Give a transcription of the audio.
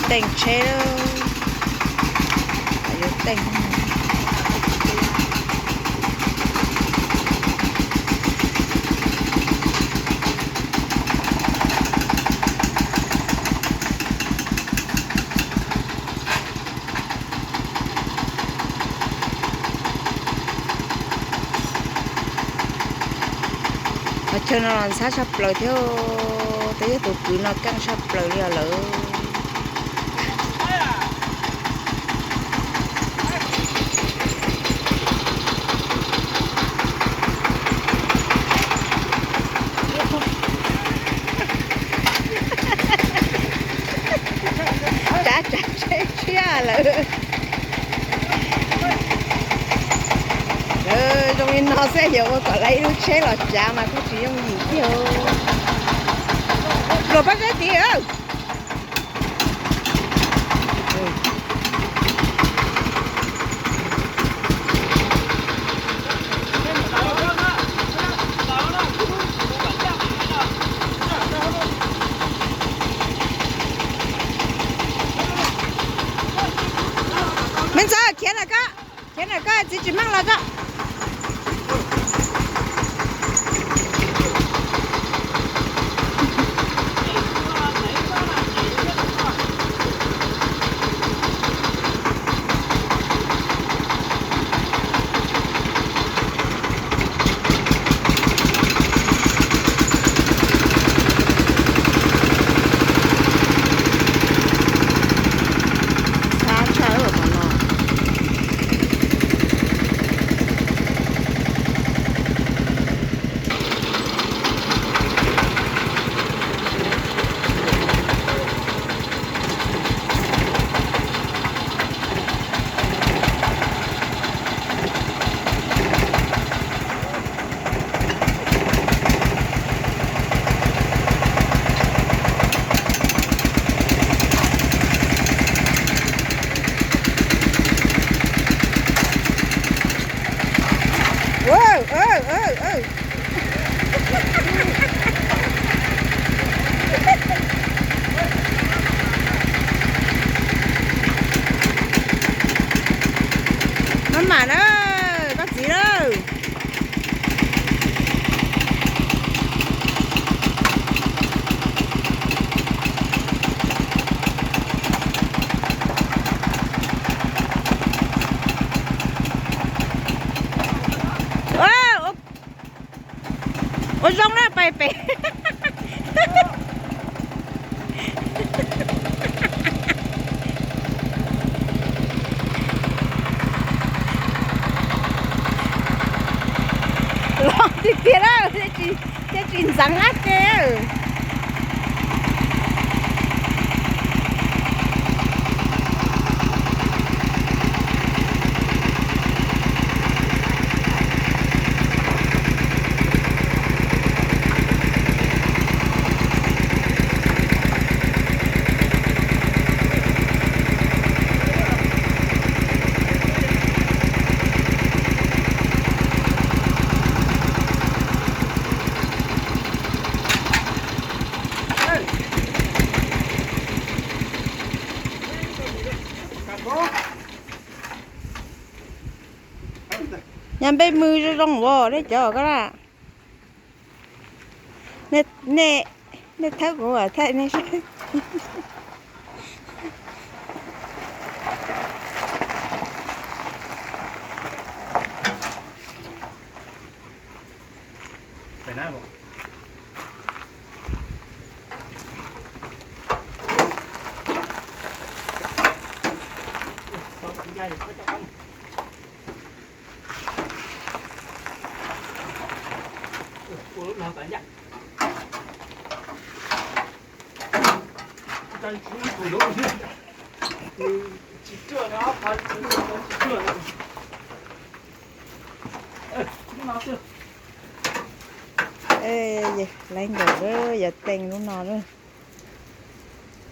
teej tsheb, yuav teej. Qhov chaw no los ntxhab tshaj plaws thiab, twb yog tus kwv no keej tshaj plaws li os lawm. Tsav tsav tsheb tshiab lawm. Zoo li no xwb yuav ua kom lawv ib lub tsheb los tsav mas kuj tsis yooj yim thiab. Luag pob zeb tid. Me ntxawg, khiav na koj, khiav na koj, txiv tsis meej los koj. Ntxhab tshaj qhov no. Maj mam na, koj txiv na. Ua zoo na, pais pem. Los tiag tiag na, thiaj tsis ntxeev ab ke. Nyab npej mws zoo zoo ua nej cov koj na. Nej thawb kuv, thawb nej. Lawv nkaus yuav teej lub no.